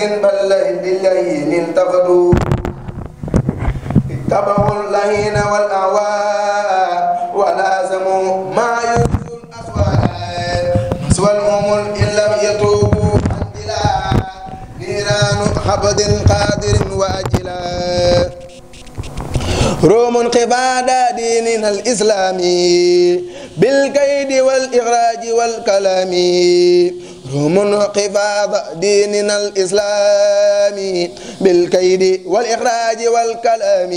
بل للين انتقدوا اتبعوا اللهين والأعواء ولازموا ما ينزل الأسواء مسوى الأمور إن لم يتوبوا عن بلا نيران حبد قادر وأجلا روم انقباد ديننا الإسلامي بالكيد والإخراج والكلام روم انقباد ديننا الإسلامي بالكيد والإخراج والكلام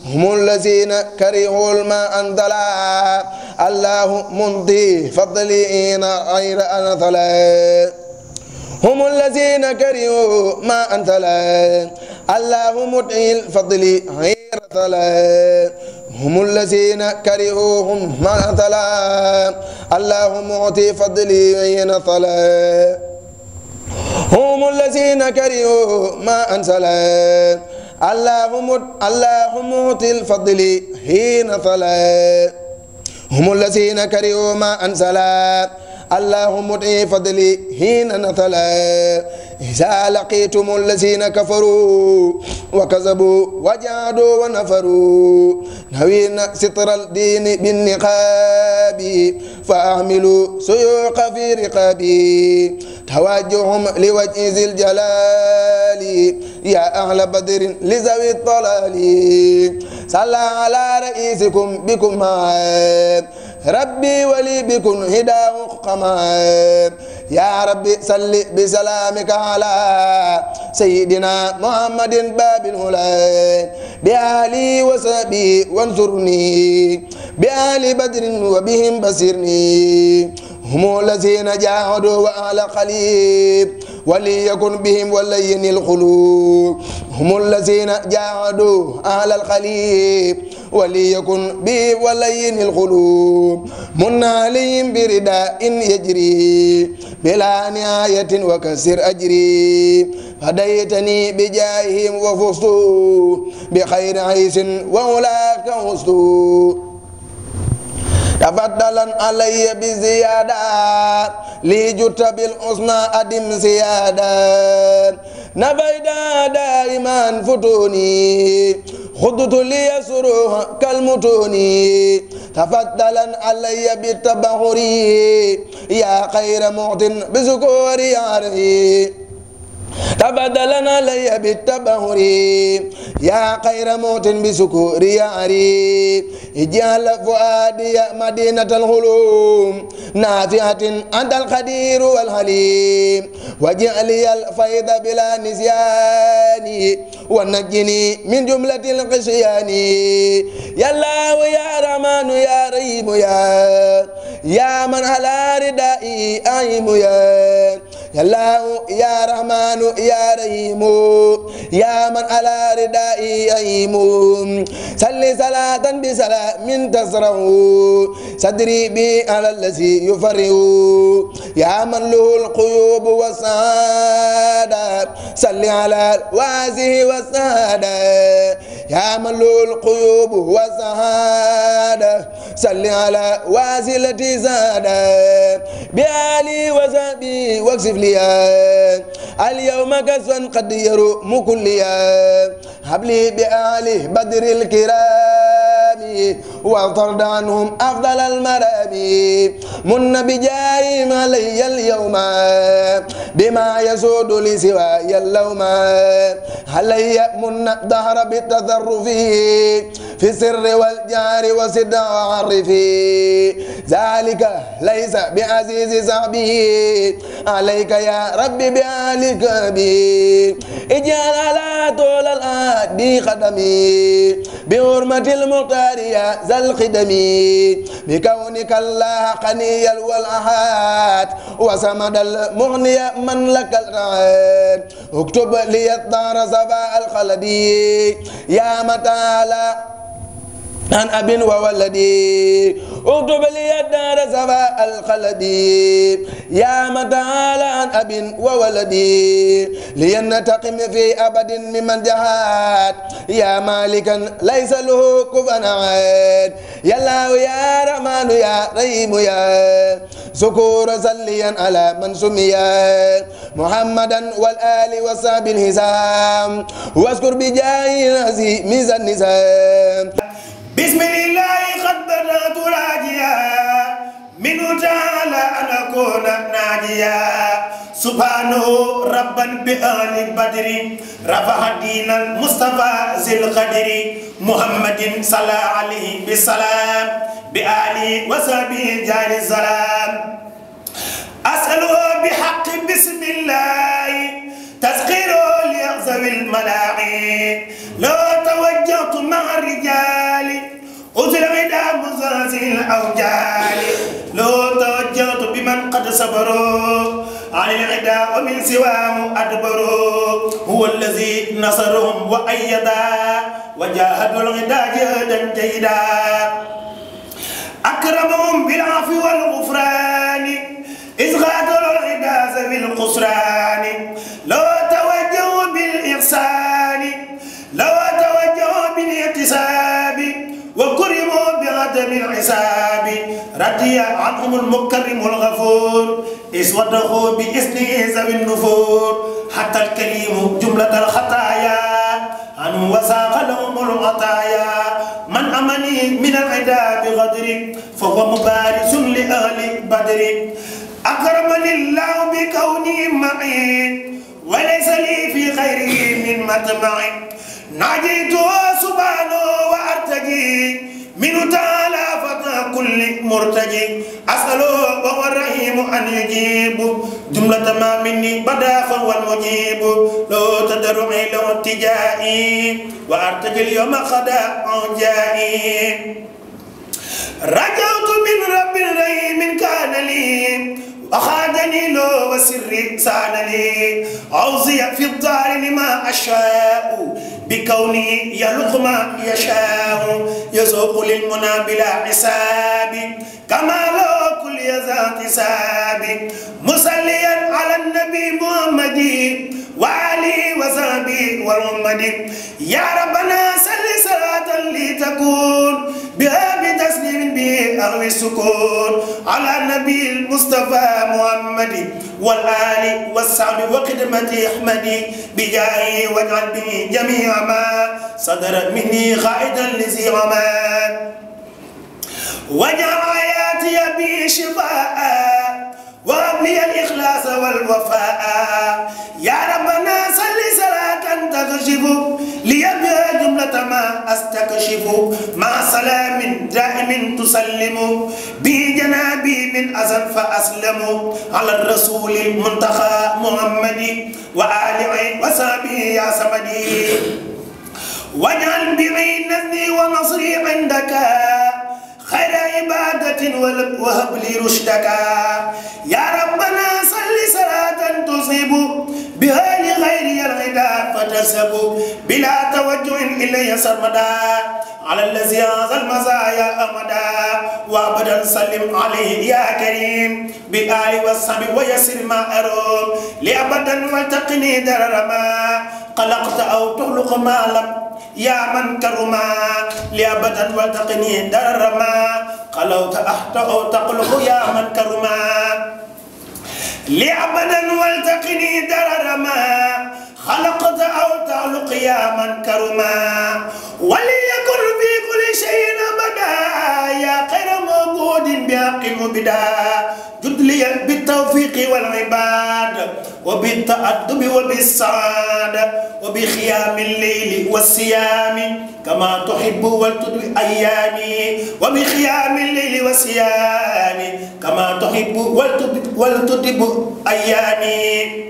هم الذين كرهوا الماء أنزلا الله منطي فضلين غير أنزلا هم الذين كرهوا ما أنزلا الله مدعي الفضل غير ثلا هم الذين كرهوهم ما ثلا الله معطي فضلي غير ثلا هم الذين كرهوا ما أنزلا الله معطي الفضل حين ثلا هم الذين كرهوا ما أنزلا الله مدعي فضلي حين نثلا إذا لقيتم الذين كفروا وكذبوا وجادوا ونفروا نوين ستر الدين بالنقاب فأعملوا سيوق في رقابي توجههم لوجه ذي الجلال يا أهل بدر لذوي الضلال صلى على رئيسكم بكم ربي ولي بكم هداه قمام يا ربي صل بسلامك على سيدنا محمد باب الهلا بآله وصحبه وانصرني بآل بدر وبهم بصرني هم الذين جاهدوا وأهل قليب وليكن بهم ولين القلوب هم الذين جاهدوا أهل القليب وليكن بهم ولين القلوب من عليهم برداء يجري بلا نهاية وكسر أجري هديتني بجاههم وفزت بخير عيش وأولاك وسط تفضلا علي بزيادة لي جت بالحسنى أدم زيادة نبيدا دائما فتوني خضت لي سروها كالمتوني تفضلا علي بالتبهري يا خير معطن بذكور ياري تبدلنا علي بالتبهر يا خير موت بسكور ياري اجعل فؤادي مدينة الهلوم نافعة أنت القدير والحليم واجعل لي الفيض بلا نسيان ونجني من جملة القسيان يا الله يا رحمن يا رحيم يا من على ردائي أعيم يا الله يا رحمن يا رحيم يا من على ردائي أعيم صل صلاة بسلام تسرع صدري بي على الذي يفرح يا من له القيوب والسعادة صل على الوازه والسعادة يا من له القيوب والسعادة صل على وازلة زادة بآلي وصحبي واكسف لي اليوم كسفا قد يروم كليا هب لي بآله بدر الكرام واطرد عنهم أفضل المرامي من بجاههم علي اليوم بما يسود لسواي اللوم علي من ظهر بالتذرف في السر والجار وسد وعرفي ذلك ليس بعزيز صعبي عليك يا ربي بآلك بي اجعل على طول الآدي قدمي بحرمة المختار يا ذا القدم بكونك الله قني والأحد وسمد المغني من لك الرعاد اكتب لي الدار سبا الخلدي يا متى عن أب وولدي اكتب لي الدار سواء الخلدي يا متعالى عن أب وولدي لينتقم في أبد ممن جهاد يا مالكا ليس له كفوا أحد يا الله يا رحمن يا رحيم يا سكور صليا على من سمي محمدا والآل وصحبه الحسام واذكر بجاه العظيم النسام بسم الله قد بدأت راجيا منه تعالى أن أكون ناجيا سبحانه ربا بأهل بدر رفع دين المصطفى ذي القدر محمد صلى عليه بالسلام بآله وصحبه جار السلام أسأله بحق بسم الله تسخيره ليغزو الملاعين لو توجهت مع الرجال أزلمت مزازل الأوجال لو توجهت بمن قد صبروا عن العداء ومن سواه أدبروا هو الذي نصرهم وأيدا وجاهدوا العداء جهدا جيدا أكرمهم بالعفو والغفران إذ غادروا العداء ذوي القسران لو توجهوا بالإحسان لو توجهوا بالاحتساب وكرموا بعدم الحساب رضي عنهم المكرم الغفور إذ وضحوا بإذنه ذوي النفور حتى الكريم جملة الخطايا عنه وساق لهم العطايا من أمني من العداء بغدر فهو مبارس لأهل بدر أكرمني الله بكوني معي وليس لي في غيره من مطمع ناجيته سبحانه وأرتجي منه تعالى فتى كل مرتجي أسأله وهو الرحيم أن يجيب جملة ما مني بدا فهو المجيب لو تدرعي لو اتجائي وأرتجي اليوم خدا أنجائي رجعت من رب رحيم كان لي أخذني له وسري سان لي عوزي في الدار لما أشاء بكوني يلق ما يشاء يسوق للمنى بلا حساب كما لو كل ذات حساب مصليا على النبي محمد وعلي وصحبه والمحمد يا ربنا صل صلاة لتكون بها بتسليم به أغوي السكون على النبي المصطفى محمد والآل والسعد وخدمة أحمد بجاهه واجعل به جميع ما صدر مني خائدا لذي غمان واجعل حياتي به شفاء وهب لي الإخلاص والوفاء يا ربنا صل صلاة تكشف لي بها جملة ما أستكشف مع سلام دائم تسلم بجنابي من أذى فأسلم على الرسول المنتخى محمد وآله وصحبه يا سمدي واجعل بعين نذني ونصري عندك خير عبادة وهب لي رشدك يا ربنا صل صلاة تصيب بها لغيري الغدا فتسب بلا توجه إلي سرمدا على الذي هذا المزايا أمدا وأبدا سلم عليه يا كريم بآل والصحب ويسر ما أروم لأبدا والتقني درر ما خلقت أو تخلق ما لم يا من كرما لأبدا والتقني درما قلوت أحت أو تقلق يا من كرما لأبدا والتقني درما خلقت أو تعلق يا من كرما وليكن في كل شيء أبدا يا خير موجود بحق مبدا جد لي بالتوفيق والعباد وبالتأدب وبالسعادة وبخيام الليل والصيام كما تحب والتدب أيامي وبخيام الليل والصيام كما تحب والتدب أيامي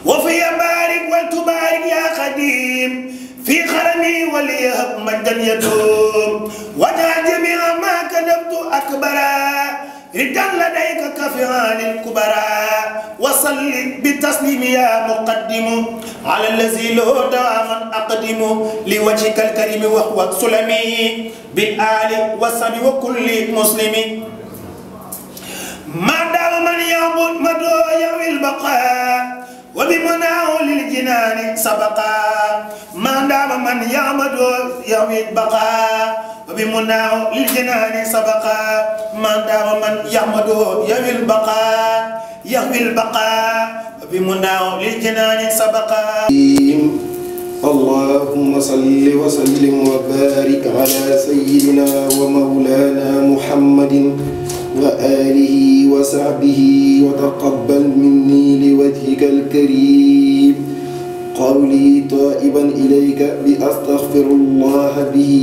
وفي بارك والتبارك يا قديم في خرمي وليهب مجدا يدوم وجعل جميع ما كتبت أكبرا ردا لديك كفران الكبراء وصل بالتسليم يا مقدم على الذي له دواما أقدم لوجهك الكريم وهو سلمي بالآل والصحب وكل مسلم ما دام من يعبد مدعو يوم البقاء وبمناه للجنان سبقا ما دام من يعبد يوم البقاء وبمناه للجنان سبقا ما دام من يعبد يوم البقاء يهوي البقاء وبمناه للجنان سبقا. اللهم صل وسلم وبارك على سيدنا ومولانا محمد وآله وصحبه وتقبل مني لوجهك الكريم قولي طائبا إليك بأستغفر الله به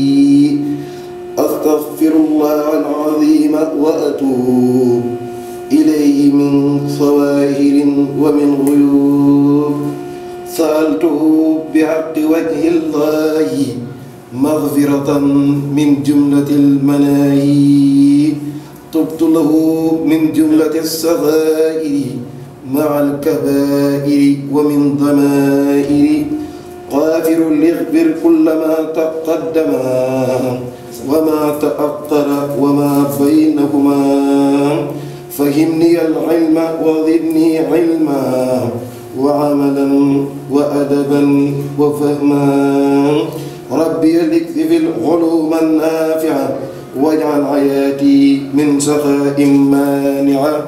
أستغفر الله العظيم وأتوب إليه من ظواهر ومن غيوب سألته بحق وجه الله مغفرة من جملة المناهي تبت له من جملة الصغائر مع الكبائر ومن ضمائر غافر ليغفر كل ما تقدم وما تأخر وما بينهما فهمني العلم وزدني علما وعملا وأدبا وفهما ربي اكتب العلوم النافعة واجعل حياتي من سخاء مانعة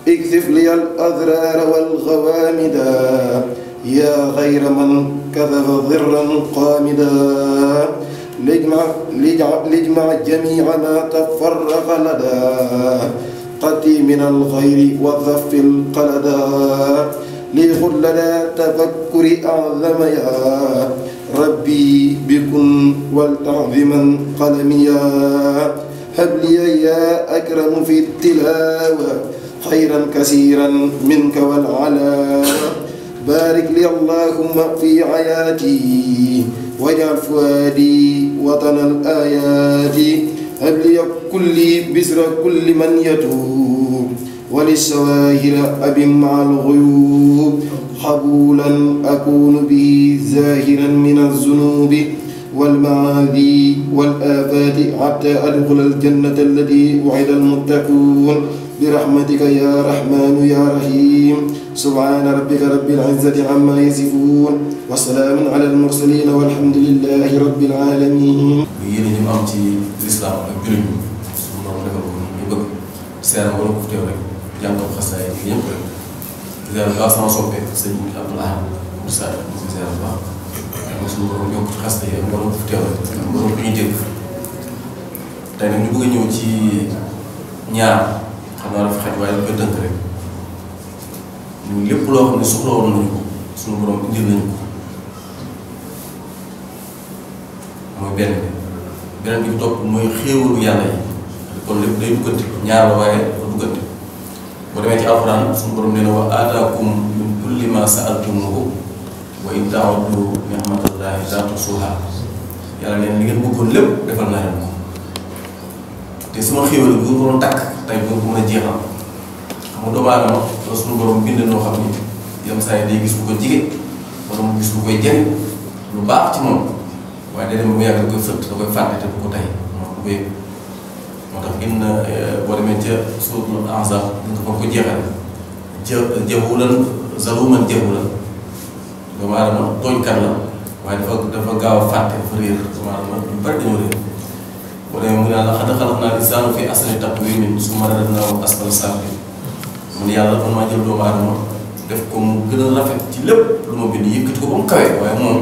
اكتب لي الأضرار والغوامدا يا خير من كذب ضرا قامدا لجمع جميع ما تفرق لدى قتي من الخير وضف القلدا ليخل لدى تفكر أعظم يا ربي بكن ولتعظما قلميا هب لي يا أكرم في التلاوة خيرا كثيرا منك والعلا بارك لي اللهم في حياتي واجعل فؤادي وطن الآيات هب لي كل بسر كل من يتوب وللسواهر أب مع الغيوب قبولا أكون به زاهرا من الذنوب والمعاذي والآفات حتى أدخل الجنة التي وعد المتقون برحمتك يا رحمن يا رحيم سبحان ربك رب العزة عما يصفون وسلام على المرسلين والحمد لله رب العالمين. yéen ñi am ci l'islam ak jullit ñi suñu borom defal ko ñu bëgg seeram wala ko teew rek jàngal xasaay yi ñëpp rek seeram baax sama soppe sëñ Abdoul Ahad Moussa si seeram baax ak suñu borom yokk ci xas yi wala ko teew rek ak borom ñu dégg tey nag ñu bëgg a ñëw ci ñaar xam naa dafa xaj waaye dañ koy tënk rek ñu lépp loo xam ne soxla woon nañu ko suñu borom indil nañu ko mooy benn beneen bi topp mooy xéewalu yàlla yi kon lépp day duggante ñaar la waaye dafa duggante boo demee ci alxuraan suñu borom nee na wa aataakum min kulli ma sa'altumuuhu wa in ta'uddu ni'matallahi laa tuhsuuhaa yàlla neen li ngeen bëggoon lépp defal naa leen ko te sama xéewal bu ko doon takk tey bu ko mën a jeexal xam nga doomu aadama loolu suñu borom bind noo xam ni yenn saa yi day gis lu ko jige wala mu gis lu koy jëriñ lu baax ci moom waaye day dem ba mu yàgg da koy fëtt da koy fàtte te bu ko tey moom du ko yëg moo tax inna boo demee ca suuratul Ahzab nga ko jeexal jahulan zaluman jahulan doomu aadama tooñkat la waaye dafa gaaw a fàtte dafa réer doomu aadama ñu bari dañoo réer boo demee mu ne laqad xalaqnal insaana fii ahsani taqwiim summa radadnaahu asfala saafiliin mun yàlla man maa jël doomu aadama def ko mu gën a rafet ci lépp lu ma bind yëkkati ko ba mu kawe waaye moom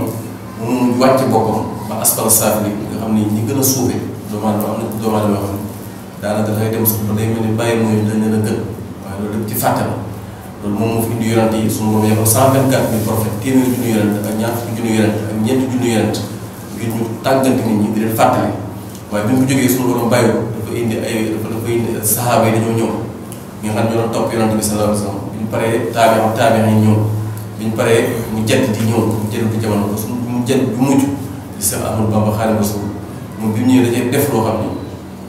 mu wàcce boppam ba asfala saafiliin nga xam ni ñi gën a suufe doomu aadama am na doomu aadama yoo xam ne daanaka dafay dem sax ba day mel ni bàyyi mooy dañ leen a gën waaye loolu lépp ci fàtte la loolu moom moo fi indi yonent yi suñu borom yebal 124 000 prophètes téeméeri junni yonent ak ñaar fukki junni yonent ak ñeenti junni yonent ngir ñu tàggante nit ñi di leen fàttali waaye bi ñu ko jógee suñu borom bàyyi ko dafa indi dafa indi saxaaba yi dañoo ñëw ñi nga xam ne ñoo doon topp yonent bi sallallahu alayhi wa sallam bi ñu paree taabiin yi ñëw bi ñu paree mu jedd di ñëw mu jedd di jamono ko suñu mu jedd bu mujj di Seex Ahmadu Bamba Xaadimu Rasuul moom bi mu ñëwee dajee def loo xam ni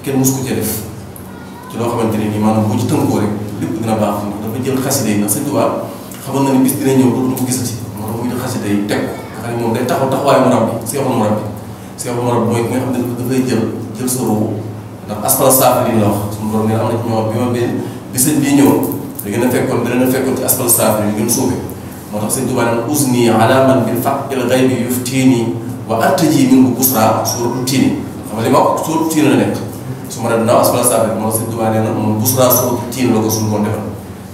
kenn mosu ko cee def ci loo xamante ne nii maanaam boo ci tënkoo rek lépp dina baax dafa jël xasida yi ndax Sëñ Tuubaa xamoon na ni bis dina ñëw dootu ko gisati moo tax muy jël xasida yi teg ko nga xam ne moom day taxaw taxawaayu murabbi seexul murabbi mooy ki nga xam ne dafay jël sa ruu ndax asfala saafiliin la wax suñu borom ne am na ci ñoo bi ma bi sëñ bii ñëw da ngeen a fekkoon ci asfala saafiliin gën suufe moo tax Sëñ Tuubaa naan usni ala man bil faqil ghaybi yuftini wa artaji minhu busra suuratu tiini xam nga li ma wax suuratu tiini la nekk su ma nee naaw asfala saafiliin moo Sëñ Tuubaa nee na moom busra suuratu tiini la ko suñu borom defal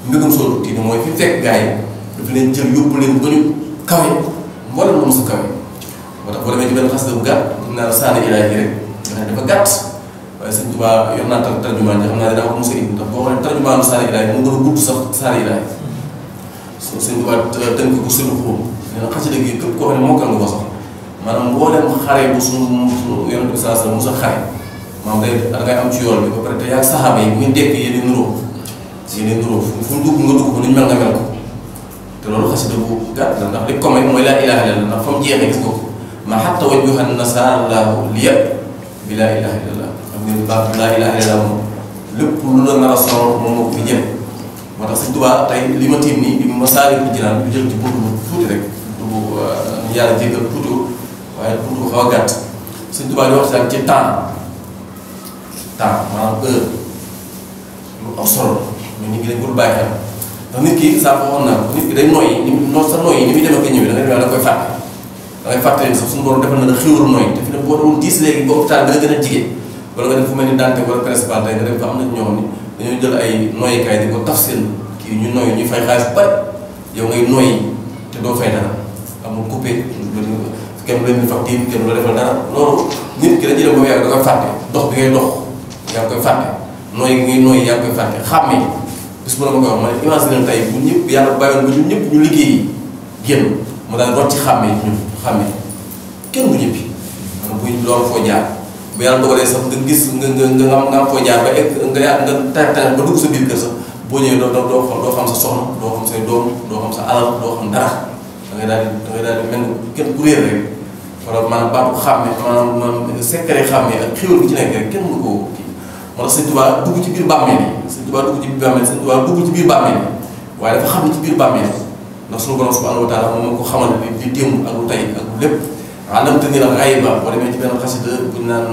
mbégum suuratu tiini mooy fi fekk gars yi dafa leen jël yóbbu leen ba ñu kawe mboolem moom sa kawe moo tax boo demee ci benn xasida bu gàtt xam naa saana ilaahi rek nga xam ne dafa gàtt waaye Sëñ Tuubaa yor naa tarjumaan ji xam naa dinaa ko mos a indi ndax boo xoolee tarjumaanu saana ilaahi moo gën a gudd sax saana ilaahi Sëñ Tuubaa tënk ko suñu xuum nee na xasida gi képp koo xam ne mokkal nga ko sax maanaam mbooleem xare bu suñu Yonent bi saa mos a xare maanaam da ngay am ci yoon bi ba pare te yaa saxaaba yi bu ngeen dekk yéen nuroo fu mu dugg nga dugg ko ni ñu mel nga mel ko te loolu xasida bu gàtt la ndax li ko may mooy laa ilaaha illallaah ndax fa mu jeexee gis nga ko ma xatta wajjuhan nasarallahu liya bi laa ilaaha illallaah xam ngeen baax laa ilaaha illallaah moom lépp lu la nar a sonal moom moo ko fi jëm moo tax Sëñ Tuubaa tey li ma tiim nii di Masaalikul Jinaan bu jël ci buntu bu tuuti rek bu yàlla jéggal tuuti waaye buntu bu xaw a gàtt Sëñ Tuubaa di waxtaan ci temps maanaam heure lu am solo mais nit ñi dañ ko bàyyi xel ndax nit ki saa ko waxoon naa ko nit ki day noyyi ni sa noyyi ni muy dem ak ñëwee da koy fàtte da ngay fàtte sax suñu borom defal na la xéwal noyyi te fi ne boo doon diis léegi ba hôpital bi nga gën a jigéen wala nga dem fu mel ni Dantec wala principal tey nga dem fa am na ñoo xam ne dañoo jël ay noyyikaay di ko taf seen kii ñu noyyi ñuy fay xaalis bu bari yow ngay noyyi te doo fay dara amul coupé kenn du leen facture kenn du la defal dara loolu nit ki dañuy dem ba weer da koy fàtte dox bi ngay dox yaa ngi koy fàtte noyyi gi ngay noyyi yaa ngi koy fàtte xàmmee bis bu la ma koy wax ma ne imagine tey bu ñëpp yàlla bàyyoon ba ñun ñëpp ñu liggéeyi génn mu daal rot ci xàmmee ñun xàmmee kenn du ñëppi maanaam bu loolu foo jaar bu yàlla dogalee sax nga gis nga am foo jaar ba egg nga tànn ba dugg sa biir kër sax boo ñëwee doo xam sa soxna doo xam say doom doo xam sa alal doo xam dara da ngay daal di mel ni kenn ku réer rek wala maanaam baatu xàmmee maanaam secret xàmmee ak xéwal bi ci nekk rek kenn mënu ko kii moo tax Sëñ Tuubaa dugg ci biir bàmmeel yi Sëñ Tuubaa dugg ci biir bàmmeel Sëñ Tuubaa dugg ci biir bàmmeel yi waaye dafa xam ne ci biir bàmmeel ndax suñu borom subhanahu wa taala moom moo ko xamal di démb ak lu tey ak lu lépp alamtani al ghayba boo demee ci benn xasida bu ñu naan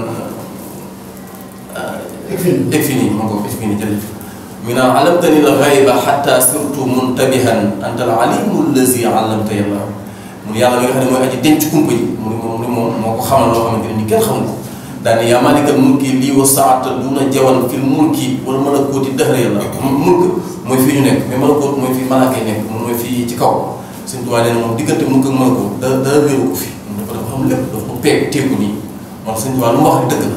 Ikfini moo ko Ikfini jërëjëf mi naan alamtani al ghayba hatta sirtu muntabihan anta al alimu allazi allamta yàlla mu yàlla mi nga xam ne mooy aji denc kumpa yi mu ne moom moo ko xamal loo xamante ne ni kenn xamul ko daane yaa maalikal mulki lii wa saata duna jawan fil mulki wala malakooti dëxëra yàlla mulk mooy fii ñu nekk mais malakoot mooy fii malaaka yi nekk moom mooy fii ci kaw Sëñ Tuubaa nee na moom diggante mulk ak malakoot dara réeru ko fi dafa xam lépp dafa ko peeg teeku nii moo tax Sëñ Tuubaa lu mu wax rek dëgg la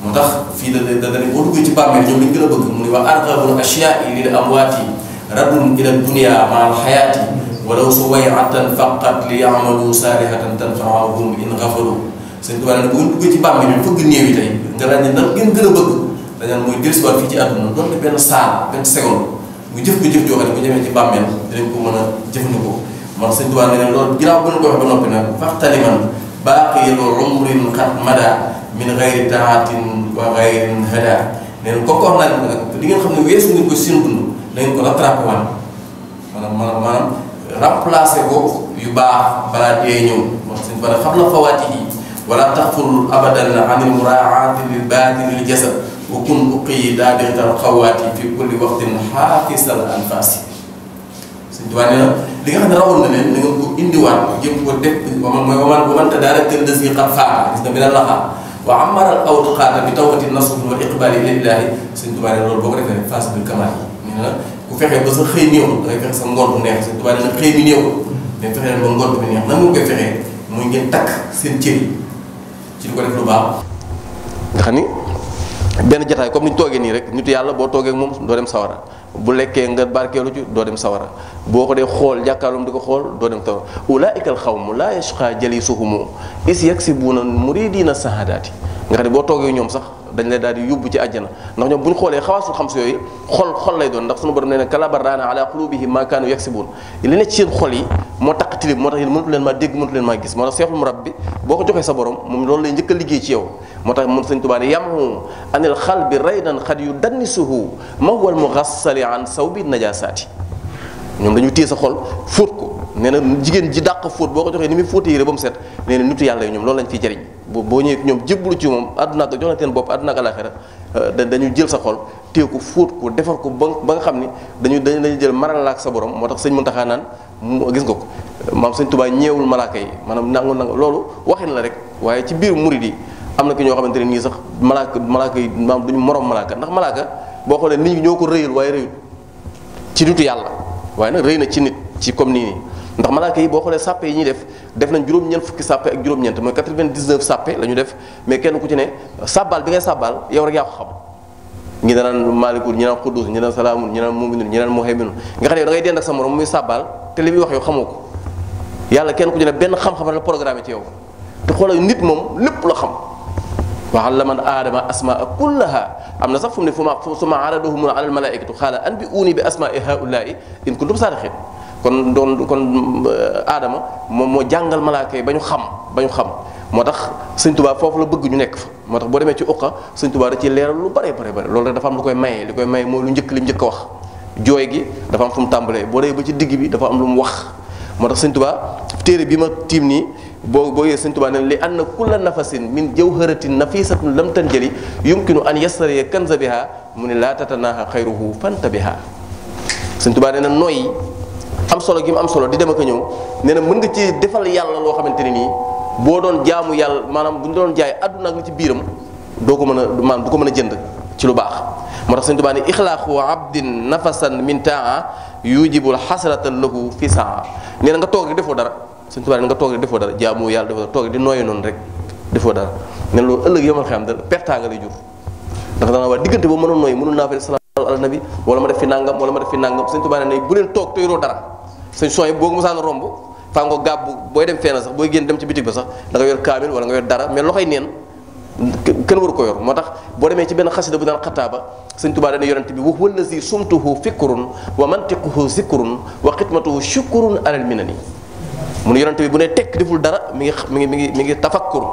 moo tax fii da boo duggee ci bàmmeel ñoom lañ gën a bëgg mu ne wa arqabul ashyaai lil amwaati radun ila dunya maal xayaati walaw suwayatan faqat li yamalu saalihatan tanfaahum in gafalu Sëñ Tuubaa ne bu ngeen duggee ci bàmmeel yi fëgg néew yi tey nga laaj ne nan ngeen gën a bëgg dañaan mooy dellusiwaat fii ci àdduna doonte benn saal benn seconde mu jëf ko jëf joo xam ne bu ñemee ci bàmmeel dinañ ko mën a jëfandikoo moo tax Sëñ Tuubaa ne loolu ginnaaw bu ñu ko waxee ba noppi nag faxtaliman baaqiya umrin qad mada min gayri taatin wa gayrin hada nee na kooku wax naa nag li ngeen xam ne weesu ngeen ko seen dund da ngeen ko rattrapé waan maanaam remplacé ko yu baax balaa dee ñëw moo tax Sëñ Tuubaa xam la fawaatihi wala taxful abadan anil muraaati lil baatini lil jasad wa kun uqi daadital xawaati fi kulli waxtin xaafisal anfaasi Sëñ Tuubaa nee na li nga xam ne rawoon na leen da ngeen ko indiwaat jëm ko def mooy waman tadaaraka allazi qad faata gis nga bi na laxaa wa amaral awqaata bi tawbati nasuh wal iqbaali ilallaahi Sëñ Tuubaa nee loolu boo ko defee face bil kamaal yi nee na ku fexee ba sa xëy néew da ngay fexe sa ngoon bu neex Sëñ Tuubaa nee na xëy mi néew mais fexee ba ngoon bi neex nan nga koy fexee muy ngeen takk seen cër yi ci di ko def lu baax nga xam ni benn jataay comme ni ñu toogee nii rek nitu yàlla boo toogee ak moom doo dem sawara bu lekkee nga barkeelu ci doo dem sawara boo ko dee xool jàkkaarloom di ko xool doo dem sawara ulaa'ika al qawmu laa yashqaa jalisuhum is yaksibuuna muridiina sahadaati nga xam ne boo toogee ñoom sax dañ lay daal di yóbbu ci àjjana ndax ñoom bu ñu xoolee xawaasul xam si yooyu xol lay doon ndax sunu borom nee na kala barraana ala qulubihim ma kaanu yaksibuun li ne ci seen xol yi moo tax tilim moo tax yéen mënatu leen maa dégg mënatu leen maa gis moo tax seexul murabbi boo ko joxee sa borom moom loolu lay njëkk a liggéey ci yow moo tax moom Sëñ Tuubaa ne yamhu anil xalbi raydan xad yu dannisuhu mawal mughassali an sawbi najasaati ñoom dañu téye sa xol fóot ko nee na jigéen ji dàq fóot boo ko joxee ni muy fóote yére ba mu set nee na nitu yàlla yi ñoom loolu lañ fiy jëriñ boo ñëwee ñoom jébbalu ci moom àdduna ak jox na teen bopp àdduna ak alaxira dañu jël sa xol téye ko fóot ko defar ko ba nga xam ni dañu jël maral la ak sa borom moo tax sëñ Muntaxa naan gis nga ko maam Sëñ Tuubaa ñeewul malaaka yi maanaam nangu loolu waxin la rek waaye ci biir murid yi am na ki ñoo xamante ne nii sax malaaka yi maam duñu morom malaaka ndax malaaka boo xoolee nit ñi ñoo ko rëyal waaye rëyul ci nitu yàlla waaye nag rëy na ci nit ci comme nii ndax malaaka yi boo xoolee sàppe yi ñuy def nañ juróom-ñeent fukki sàppe ak juróom-ñeent mooy 99 sàppe la ñu def mais kenn ku ci ne sàbbaal bi ngay sàbbaal yow rek yaa ko xam ñi danaan maalikul ñi naan xuddus ñi naan salaamun ñi naan muminun ñi naan muhayminun nga xam ne yow da ngay dend ak sa morom muy sàbbaal te li muy wax yow xamoo ko yàlla kenn ku ci ne benn xam-xam la programme ci yow te xoolal nit moom lépp la xam wa allama aadama asmaa kullaha am na sax fu mu ne summa aradahum ala al malaikatu xaala anbi'uuni bi asmaai haulaai in kuntum saadiqin kon aadama moom moo jàngal malaaka yi ba ñu xam moo tax Sëñ Tuubaa foofu la bëgg ñu nekk fa moo tax boo demee ci uqa Sëñ Tuubaa da ciy leeral lu bare loolu rek dafa am lu koy maye li koy maye mooy lu njëkk li mu njëkk a wax jooy gi dafa am fu mu tàmbalee boo dee ba ci digg bi dafa am lu mu wax moo tax Sëñ Tuubaa téere bi ma tiim nii boo yee Sëñ Tuubaa ne li anna kulla nafasin min jawharatin nafisatun lam tanjali yumkinu an yastariya kanza biha mu ne laa tatanaha xayruhu fantabiha Sëñ Tuubaa nee na nooy am solo gi mu am solo di dem ak a ñëw nee na mën nga ci defal yàlla loo xamante ne nii boo doon jaamu yàlla maanaam bu ñu doon jaay àdduna ak li ci biiram doo ko mën a maanaam du ko mën a jënd ci lu baax moo tax Sëñ Tuubaa ne ixlaaqu abdin nafasan min taa yujibul xasratan lahu fi saa nee na nga toog rek defoo dara Sëñ Tuubaa ne nga toog rek defoo dara jaamu yàlla defoo dara toog di nooyi noonu rek defoo dara nee na loolu ëllëg yomal xam dara pertaa nga lay jur ndax dana waa diggante boobu mënoon nooyi mënul naa fa def salaatu ala nabi wala ma def fi nangam wala ma def fi nangam Sëñ Tuubaa ne bu leen toog te yoroo dara sëñ sooy boo ko mosaan romb faa nga gàbb booy dem fenn sax booy génn dem ci bitig ba sax da nga yor kaamil wala nga yor dara mais loxoy neen kenn waru ko yor moo tax boo demee ci benn xasida bu daan xataaba Sëñ Tuubaa dana yonent bi wax wallazi sumtuhu fikrun wa mantiquhu zikrun wa xidmatuhu shukrun alal minani mu ne yonent bi bu ne tekk deful dara mi ngi tafakkur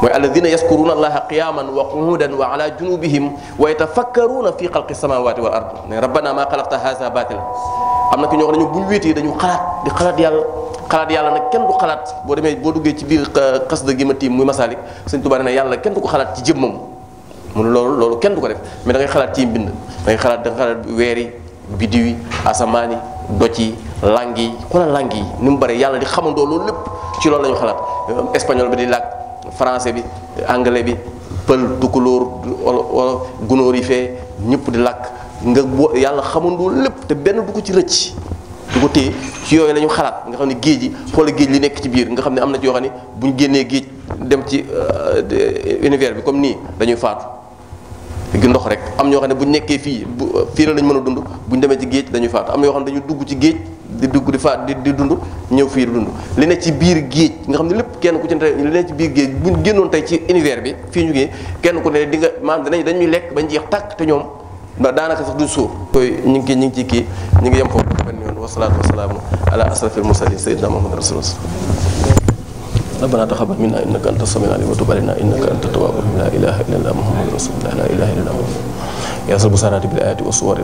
mooy alladina yaskuruna allaha qiyaman wa qu'udan wa ala junubihim wa yatafakkaruna fi xalqi samawati wal ard ne rabbana ma xalaqta haza batila am na ki ñoo xam ne bu ñu wéetee dañu xalaat yàlla nag kenn du xalaat boo demee boo duggee ci biir xasida gi ma tiim muy masalik Sëñ Tuubaa ne yàlla kenn du ko xalaat ci jëmmam mu ne loolu kenn du ko def mais da ngay xalaat ci mbind da ngay xalaat weer yi biddiw yi asamaan yi doj yi lang yi xoolal lang yi ni mu bare yàlla di xamandoo loolu lépp ci loolu la ñu xalaat espagnol bi di làkk français bi anglais bi pël tukulóor wala gunóor yi fee ñëpp di làkk nga yàlla xamandoo lépp te benn du ko ci rëcc du ko téye ci yooyu la ñu xalaat nga xam ne géej yi xoola géej li nekk ci biir nga xam ne am na ci yoo xam ne bu ñu génnee géej dem ci univers bi comme nii dañuy faatu gi ndox rek am ñoo xam ne bu ñu nekkee fii la lañ mën a dund bu ñu demee ci géej dañuy faatu am na yoo xam ne dañu dugg ci géej di dugg di faat di dund ñëw fii di dund li ne ci biir géej nga xam ne lépp kenn ku ci ne li ne ci biir géej bu ñu génnoon tey ci univers bi fii ñu ngi kenn ku ne di nga maanaam dañuy lekk bañ jeex tàkk te ñoom daanaka sax duñ suur koy ñu ngi ci kii ñu ngi yem foofu benn yoon wasalaatu wasalaamu ala asrafil mursalin sayyidina muhammad rasulullah rabbana taqabbal minna innaka anta samiul alim wa tub alayna innaka anta tawwabur rahim la ilaha illa allah muhammadur rasulullah la ilaha illa allah ya sabbu sanati bil ayati was suwari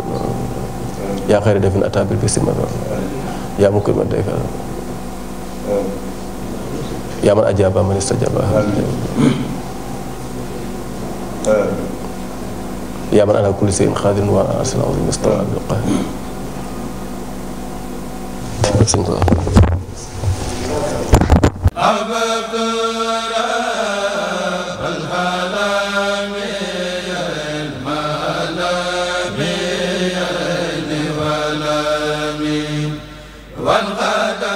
ya khayra dafin ata bil bismi ya mukrim dayfa ya man ajaba man istajaba يا من على كل شيء قادر وعلى أرسل عظيم استوى بالقهر والغدا